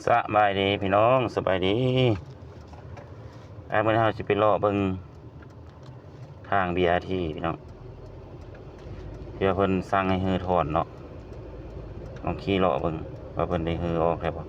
ສະບາຍດີພີ່ນ້ອງ ສະບາຍດີ. ອ່າ ມື້ນີ້ເຮົາຊິໄປເລາະເບິ່ງທາງ ບີອາທີ ພີ່ນ້ອງ ທີ່ວ່າເພິ່ນສັ່ງໃຫ້ຮື້ຖອນເນາະ. ລອງຂີ່ເລາະເບິ່ງວ່າເພິ່ນໄດ້ຮື້ອອກແລ້ວບໍ່.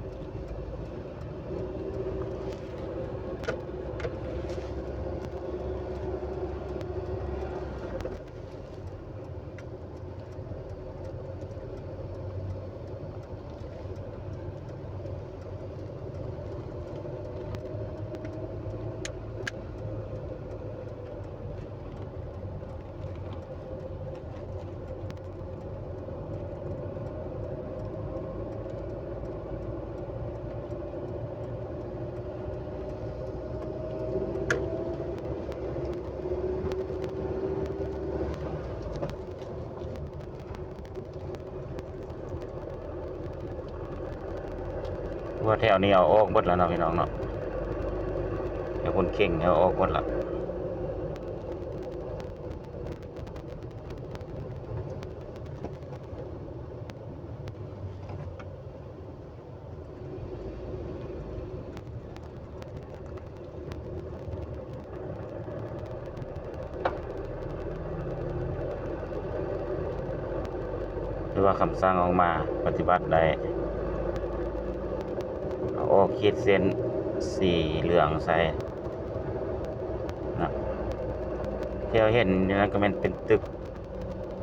ວ່າແຖວນີ້ເອົາອອກເບິດແລ້ວເນາະ ພີ່ນ້ອງເນາະ. ແຖວຄົນເຄັ່ງເອົາອອກເບິດລະ. ຫຼືວ່າຄຳສັ່ງອອກມາປະຕິບັດໄດ້ ເອົາອອກຂີດເສັ້ນສີເຫຼືອງໃສ່ນະ. ທີ່ເຮົາເຫັນຢູ່ນັ້ນກໍແມ່ນເປັນຕຶກ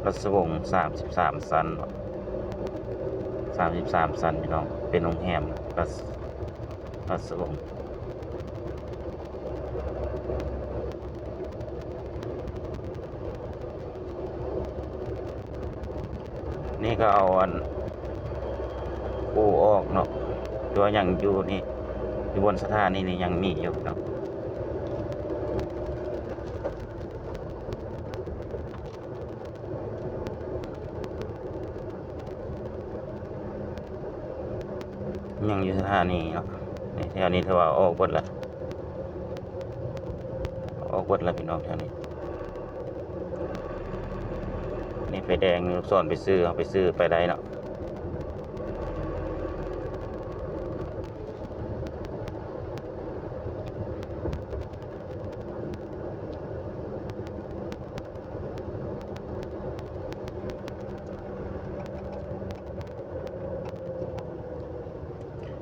ລາຊະວົງສາມສິບສາມຊັ້ນເນາະ ສາມສິບສາມຊັ້ນພີ່ນ້ອງ ເປັນໂຮງແຮມລາຊ ລາຊະວົງ. ນີ້ກໍເອົາອັນ ອູ່ອອກເນາະ ແຕ່ວ່າຍັງຢູ່ນີ້ ຢູ່ບົນສະຖານີນີ້ຍັງມີຢູ່ເນາະ. ຍັງຢູ່ສະຖານີເນາະ ນີ້ແຖວນີ້ຖືວ່າອອກເບິດລະ ອອກເບິດລະພີ່ນ້ອງ ແຖວນີ້. ນີ້ໄຟແດງ ລູກສອນໄປຊື້ ເຮົາໄປຊື້ໄປໄດ້ເນາະ.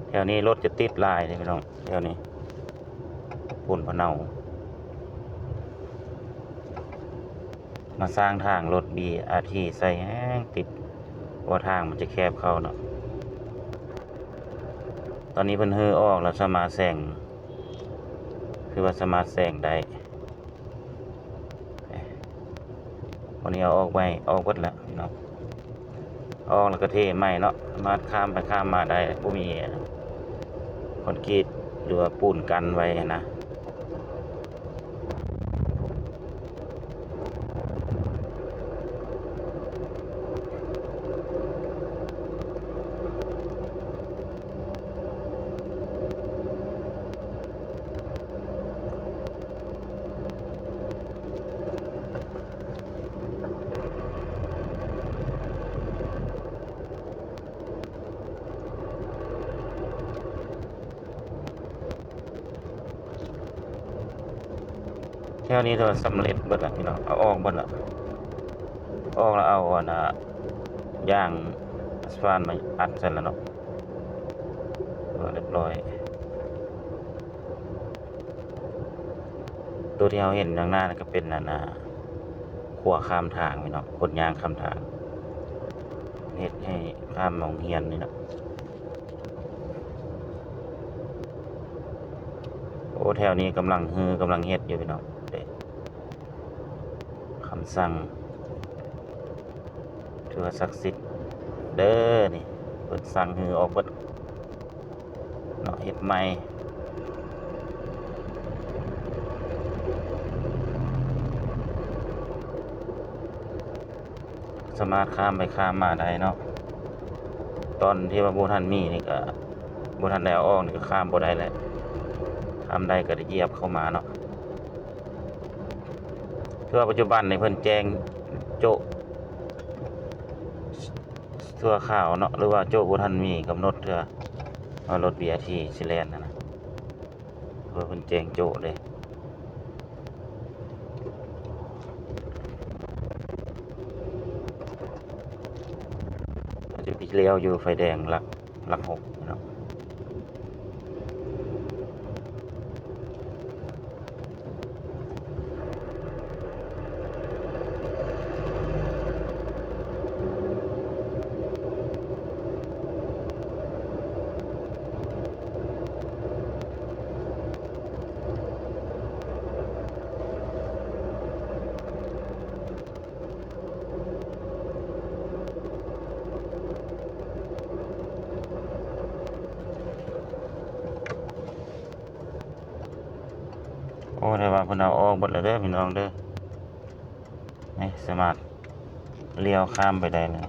ແຖວນີ້ລົດຈະຕິດຫຼາຍເດ້ພີ່ນ້ອງ ແຖວນີ້ ໂພນພະເນົາ ມາສ້າງທາງລົດ ບີອາທີ ໃສ່ແຮງຕິດ ເພາະວ່າທາງມັນຈະແຄບເຂົ້າເນາະ. ຕອນນີ້ເພິ່ນຮື້ອອກແລ້ວ ສາມາດແຊງ ຄືວ່າສາມາດແຊງໄດ້. ວັນນີ້ເອົາອອກໄວ້ ອອກເບິດແລ້ວເນາະ ອອກແລ້ວກໍເທໃໝ່ເນາະ ສາມາດຂ້າມໄປຂ້າມມາໄດ້ ບໍ່ມີຄອນກຣີດ ຫຼືວ່າປູນກັ້ນໄວ້ຫັ້ນນະ. ແຖວນີ້ຖືວ່າສຳເລັດເບິດລະພີ່ນ້ອງ ເອົາອອກເບິດລະ ອອກແລ້ວເອົາອັນນ່າ ຢາງອາສະຟານມາອັດໃສ່ລະເນາະ ເອີ ລຽບຮ້ອຍ. ໂຕທີ່ເຮົາເຫັນຂ້າງໜ້ານັ້ນກໍເປັນອັນນ່າ ຂົວຂ້າມທາງພີ່ນ້ອງ ຄົນຍ່າງຂ້າມທາງ ເຮັດໃຫ້ຂ້າມໂຮງຮຽນນີ້ເນາະ. ໂອ້ ແຖວນີ້ກຳລັງຮື້ ກຳລັງເຮັດຢູ່ພີ່ນ້ອງເດ້ ຄຳສັ່ງ ຖືວ່າສັກສິດເດີນີ້ ເພິ່ນສັ່ງຮື້ອອກເບິດເນາະ ເຮັດໃໝ່ ສາມາດຂ້າມໄປຂ້າມມາໄດ້ເນາະ. ຕອນທີ່ວ່າບໍ່ທັນມີນີ້ກະ ບໍ່ທັນໄດ້ເອົາອອກນີ້ກະຂ້າມບໍ່ໄດ້ແຫຼະ ຂ້າມໄດ້ກະໄດ້ຢຽບເຂົ້າມາເນາະ. ຄືວ່າປັດຈຸບັນນີ້ເພິ່ນແຈ້ງໂຈະຊົ່ວຄາວເນາະ ຫຼືວ່າໂຈະບໍ່ທັນມີກຳນົດເທື່ອ ວ່າລົດບີອາທີຊິແລ່ນຫັ້ນນະ ເພາະເພິ່ນແຈ້ງໂຈ້ເດ້. ເຮົາຈະໄປລ້ຽວຢູ່ໄຟແດງຫຼັກ ຫຼັກຫົກເນາະ. ໂອ້ ແຕ່ວ່າເພິ່ນເອົາອອກເບິດແລ້ວເດີພີ່ນ້ອງເດີ. ນີ້ສາມາດລ້ຽວຂ້າມໄປໄດ້ເລີຍ.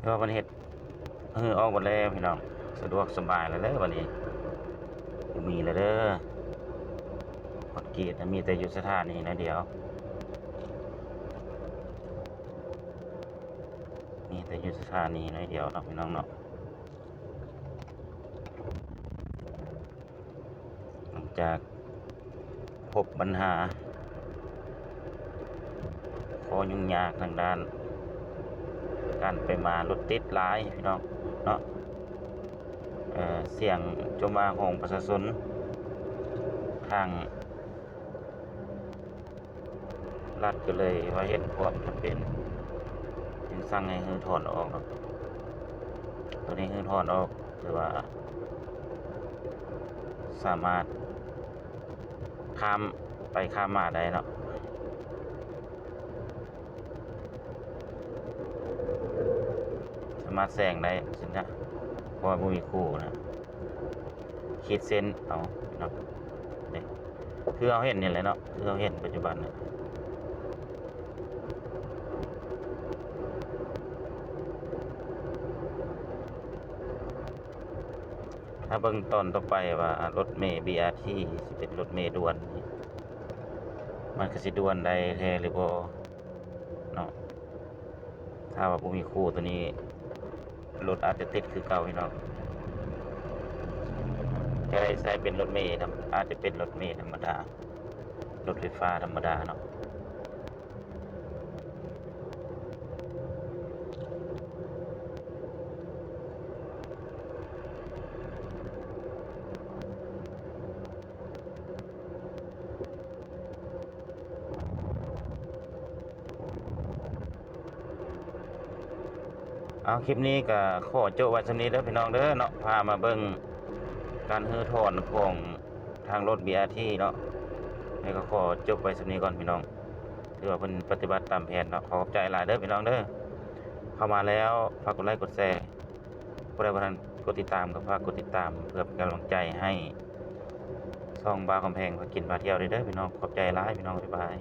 ແຕ່ວ່າເພິ່ນເຮັດ ເອີ ອອກໝົດແລ້ວພີ່ນ້ອງ, ສະດວກສະບາຍແລ້ວເດີບັດນີ້ ບໍ່ມີແລ້ວເດີ. ຮອດເກດ ມີແຕ່ຢູ່ສະຖານີໜ້ອຍດຽວ, ມີແຕ່ຢູ່ສະຖານີໜ້ອຍດຽວເນາະ ພີ່ນ້ອງເນາະ. ຫຼັງຈາກພົບບັນຫາຂໍ້ຫຍຸ້ງຍາກທາງດ້ານການໄປມາ, ລົດຕິດຫຼາຍພີ່ນ້ອງເນາະ, ເອີ ສຽງຈົມວ່າຂອງປະຊາຊົນ, ທາງ ລັດກໍເລີຍວ່າເຫັນຄວາມຈຳເປັນ ຈຶ່ງສັ່ງໃຫ້ຮື້ຖອນອອກເນາະ. ໂຕນີ້ຮື້ຖອນອອກ ຖືວ່າສາມາດຂ້າມໄປຂ້າມມາໄດ້ເນາະ, ສາມາດແຊງໄດ້ຊີ້ນະ ເພາະວ່າບໍ່ມີຄູ່ນະ. ຂີດເສັ້ນເອົາເນາະ, ນີ້ ຄືເຮົາເຫັນນີ້ແຫຼະເນາະ, ຄືເຮົາເຫັນປັດຈຸບັນນະ. ຖ້າເບິ່ງຕອນຕໍ່ໄປວ່າລົດເມບີອາທີຊິເປັນລົດເມດ່ວນນີ້ ມັນກໍຊິດ່ວນໄດ້ແທ້ຫຼືບໍ່ເນາະ. ຖ້າວ່າບໍ່ມີຄູ່ໂຕນີ້ ລົດອາດຈະຕິດຄືເກົ່າພີ່ນ້ອງ, ຈະໄດ້ໃຊ້ເປັນລົດເມທຳ ອາດຈະເປັນລົດເມທຳມະດາ, ລົດໄຟຟ້າທຳມະດາເນາະ. ເອົາ ຄລິບນີ້ກໍຂໍຈົບໄວ້ສ່ຳນີ້ເດີພີ່ນ້ອງເດີເນາະ, ພາມາເບິ່ງການຮື້ຖອນຂອງທາງລົດບີອາທີເນາະ, ແລ້ວກໍຂໍຈົບໄວ້ສ່ຳນີ້ກ່ອນພີ່ນ້ອງ. ຖືວ່າເພິ່ນປະຕິບັດຕາມແຜນເນາະ. ຂໍຂອບໃຈຫຼາຍເດີພີ່ນ້ອງເດີ, ເຂົ້າມາແລ້ວຝາກກົດໄລກົດແຊ, ຜູ້ໃດບໍ່ທັນກົດຕິດຕາມກໍຝາກກົດຕິດຕາມ ເພື່ອເປັນກຳລັງໃຈໃຫ້ຊ່ອງບ່າວຄຳແພງພາກິນພາທ່ຽວເດີພີ່ນ້ອງ. ຂອບໃຈຫຼາຍພີ່ນ້ອງ, ບາຍບາຍ.